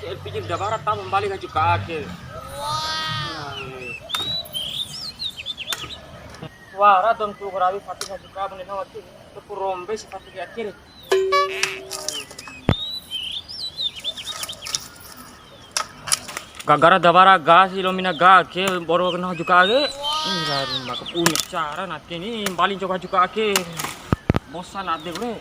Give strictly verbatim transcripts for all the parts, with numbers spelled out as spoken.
L P G da wara ta mbali ka juka ake. Wara dou tu karawi fati ka juka bune na wati. Tuku rombe si fati ake re. Gagara da wara ga si lo mina ga ke boro kena juka ake. Ih, dari maka punya cara nake ni mbali coba juka ake. Bosan ade gue.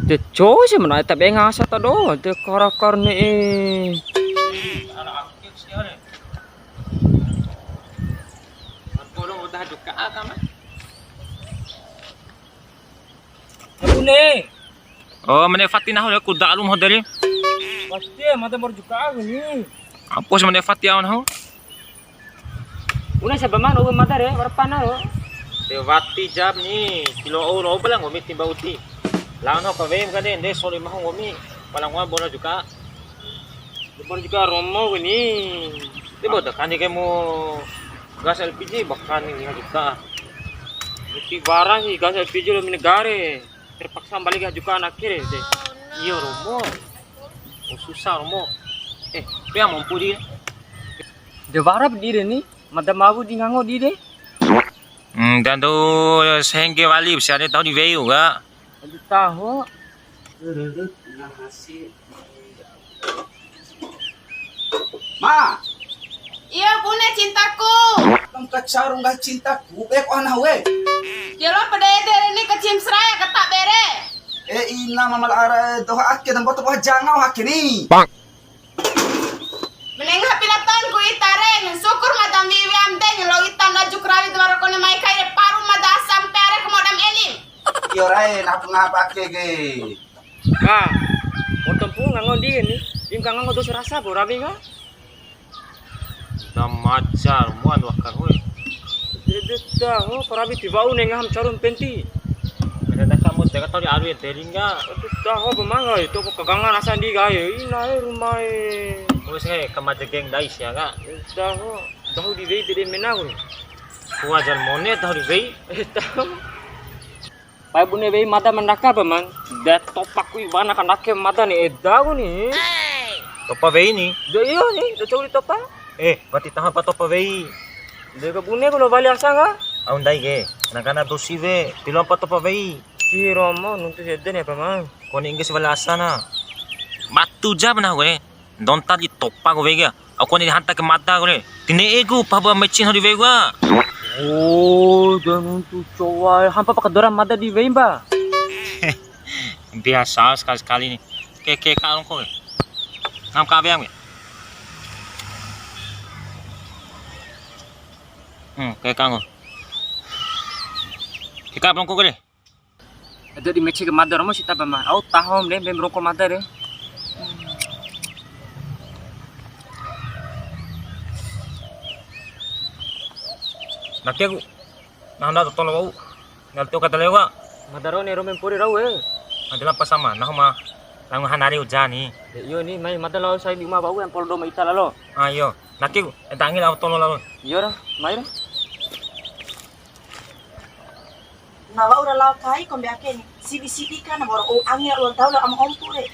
Te coy si mana ta be ngasa ta do, te kara-kara ne'e. Aku ne. Oh, mane fati nahu le kuda alum hoderi. Pasti mada mor juka aku ni. Apa sih mane fati awan nahu? Una sabama no mada re, wara pana ro. Te wati jam ni, kilo o ro bala ngomi timba uti. Lao no kawem kade, nde soli mahu ngomi. Pala ngoa bona juka. Depan juga romo gini. Ini bodoh kan, ini kayak mau gas L P G bahkan ini juga. Mesti barang sih gas L P G lo negare. Terpaksa balik juga anak kiri deh. Iya, romo. Oh, susah, romo. Eh, dia mampu dia. De wara di re ni, mada mawu di ngango di re. Hmm, dan tu sehengge wali, bisa ada tahu di W U ga? Aduh, tahu. Ma. Iya, bune cintaku. Lam kacaru nggak cintaku, bek ana we. Jelo pede ede re ni kecim seraya ketak bere. Eh, ina mamal ara doha ake dan boto boha jangau ake ni. Menengah pina taun ku ita re, syukur mada wiwi ante, lo ita naju kerawi tu wara kone mai kai re, paru mada asam pere ke modam elim. Iyo rae, napa ngapa ake ke? Nah, untung pu ngango di ni, im ka ngango dosa rasa bo rawi ka? Da majar muan wakar we. Dede taho, parabi ti wa'u ne ngaham caru penti. Ada kamu teka tau di aru ya teringa. Aduh, taho bemanga itu kok kagangan asa ndi gae. Ina e rumah e. Wes he, kama jegeng dai sia ka. Taho, taho di wei dede mena we. Wajar mone taho di wei. Eh, taho. Pai bune wei mada ma ndaka pa, Mang? Da topa ku iwana ka ndake mada ni eda ku ni. Topa wei ni? Da iyo ni, da cou di topa. Eh, wati taho pa topa wei. De ka bune ku lo wali asa ka? Au ndai ke, nangkana dosi we, ti loa pa topa wei. Ci romo nuntu si ede ni apa, Mang? Kone inggris wali asa na. Batu ja mena ku e. Ndonta di topa ku wei ka. Au kone di hanta ke mada ku re. Ti ne'e ku pahu ba mecin ho di wei ka. Oh, da nuntu cowa. Hampa pa kadora mada di wei, Mba. Biasa sekali-sekali ni. Ke, ke, ka longko ke. Ngam ka weang ke. Hmm, ke ka nggo. Ke ka longko ke de. Ede di meci ke mada romo sita ba ma. Au tahom de, mbei rongko mada re. Nake ku. Nah, nda tolo wa'u. Ngal tio kata lewa. Mada ro ne ro mempori rau e. Mada lampa sama. Nah, ma. Langu hanari ujan ni. De, iyo ni, mai mada lao sai di uma wa'u yang polo doma ita lalo. Ah, iyo. Nake ku. Eda angi lao tolo lalo. Iyo ra, mai ra. Na wa'ura lao kai kombi ake ni, sidi-sidi ka na wa'ura ou angi ra ulang tahun lao ama ompu re.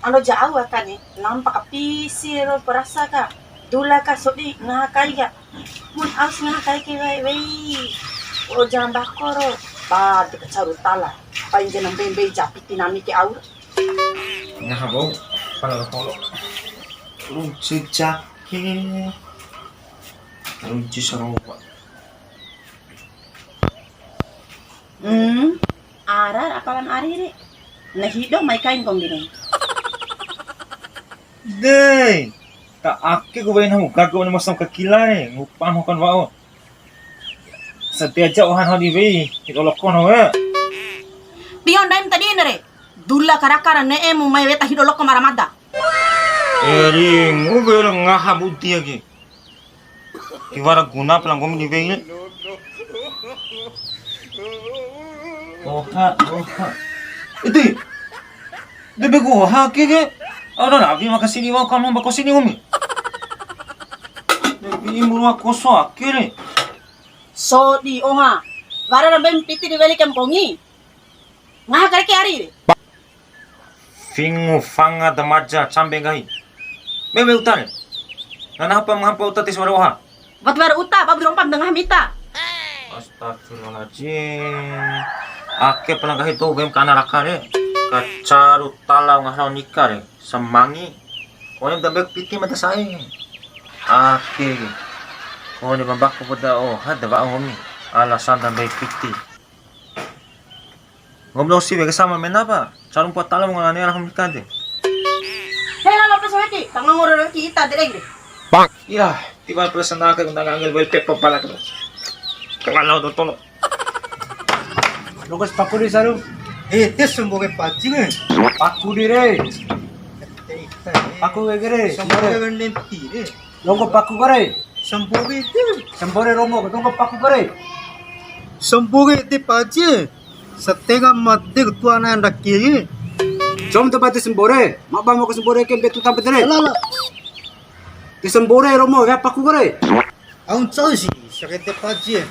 Ando ja au aka ni, lampa ka pisi ro parasa ka, dula ka sodi ngaha kai ka. Mun aus ngaha kai ke wei, wei. Wa'ura ja mbako ro, bade ka caru tala, paling jana mbei-mbei japi ti nami ke au ra. Ngaha bau, pala ro polo. Runci jake, runci sarowa. Hmm, ara ra apalan ari re. Na hido mai kain kombi re. Dei, ta ake ku bain hamu gaga one masam kakila re, ngupa makan wa'o. Sadia ja ohan hadi wei, hido loko na we. Tio ndaim tadi na re. Dula karaka ra ne'e mu mai weta hido loko mara mada. Eri, ngu bela ngaha budi ake. Tiwara guna pala nggomi di wei. Oha, oha. Ede. De be ku oha ake ke. Au na rawi maka sini wa'u kamu mbako sini umi. De be imuru aku so ake re. Sodi oha. Wara ra mbei piti di weli kai bongi. Ngaha kare ke ari. Fingu fanga da maja cambe nggahi. Meme uta re. Nana hapa menghampa uta tis wara oha. Wati wara uta, ba budi rompa da ngaha mita. Astagfirullahaladzim. Ake pala nggahi dou wem kana raka re. Kacaru tala ngaha lao nika re. Samangi. Kone da mbei piti mada sae. Ake. Kone ba mbako poda oha da wa'u ngomi. Alasan da mbei piti. Ngomi losi weke sama mena pa. Caru mpa tala mo ngalane alhamdulillah de. Hei, lalo peso weki, tanga ngoro weki ita de deng de. Bang. Iya, tiba pesan ake undang angel bel pepo pala tu. Kalau do tolo. Longkos paku di saru. Eh, tes semboke paji ke. Paku di re. Paku weke re. Semboke wendenti re. Longko paku kare. Semboke itu. Sembore romo, longko paku kare. Semboke itu paji. Setengah mati ketua nanda kiri. Com tempat sembore. Mak ba mau ke sembore ke betul tempat re. Lala. Di sembore romo ya paku kare. Aun cau si, sakete paji.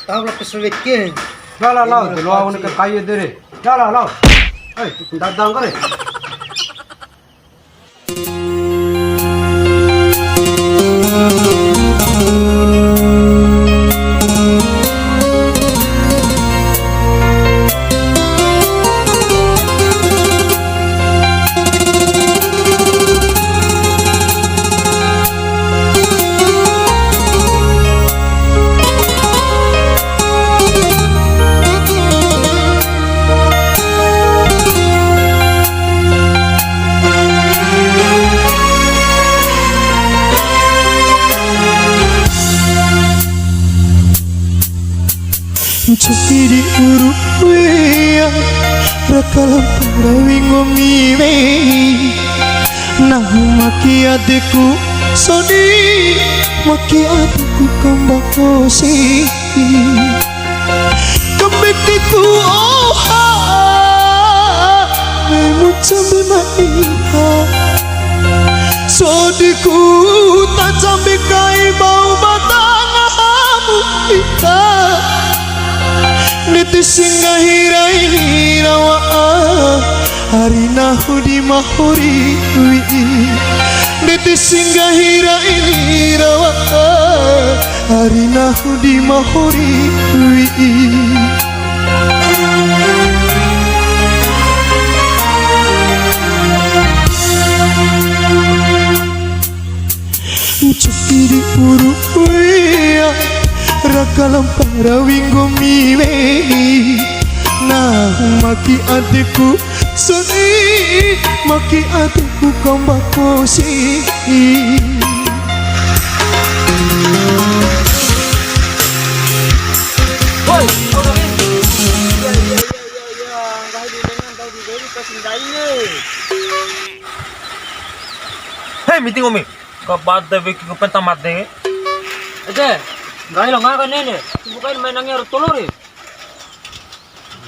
Tahu lah pesawat ke. La la la, de lo aun ke kayu dere. La la la. Hei, dadang kare. Ncuti di uru wea, raka lampa rawi nggomi wei. Nahu maki adeku sodi, maki adeku kamba kosi. Kambetiku oha, memu cambe maiha. Sodiku ta cambe kai bau batanga hamu ita. Ndede si nggahi rai rawa'a, ari nahu di mahori wi'i. Ndede si nggahi rai rawa'a, ari nahu di mahori wi'i. Ncuti di uru wea, raka lampa rawi nggomi wei. Nahu maki adeku sodi, maki adeku kamba kosi. Woi, kau dah, Vin. Iya, iya, iya, iya, iya. Nggak ada dengan kau di Dewi, kasih lainnya. Hei, meeting, Omi. Ka bade weki ku penta made. Ede, nggahi lo ngaha ka nene. Bukain main nangi aro tolo re.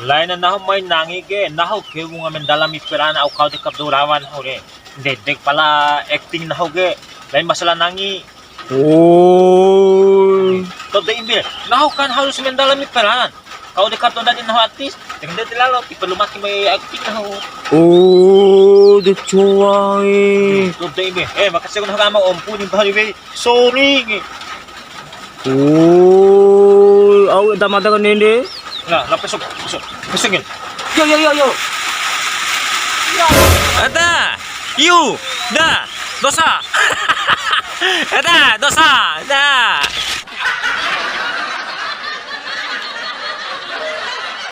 Laina nahu main nangi ke, nahu ke wunga mendalami peran au kau dekap dou rawan nahu re. Ndede pala acting nahu ke, lain masalah nangi. Oh. Tau de imbe, nahu kan harus mendalami peran. Kau dekat tu ndadi nahu artis, dengan dia lalo, ti perlu maki mai acting nahu. Oh, de coa e. Tau de imbe, eh, makasih aku nahu ama ompu ni bahari be. Sorry ke. Oh, au eda mada ka nende. Nah, lah pesok, pesok, pesok ke. Yo, yo, yo, yo. Ada, you, da, dosa. Ada, dosa, da.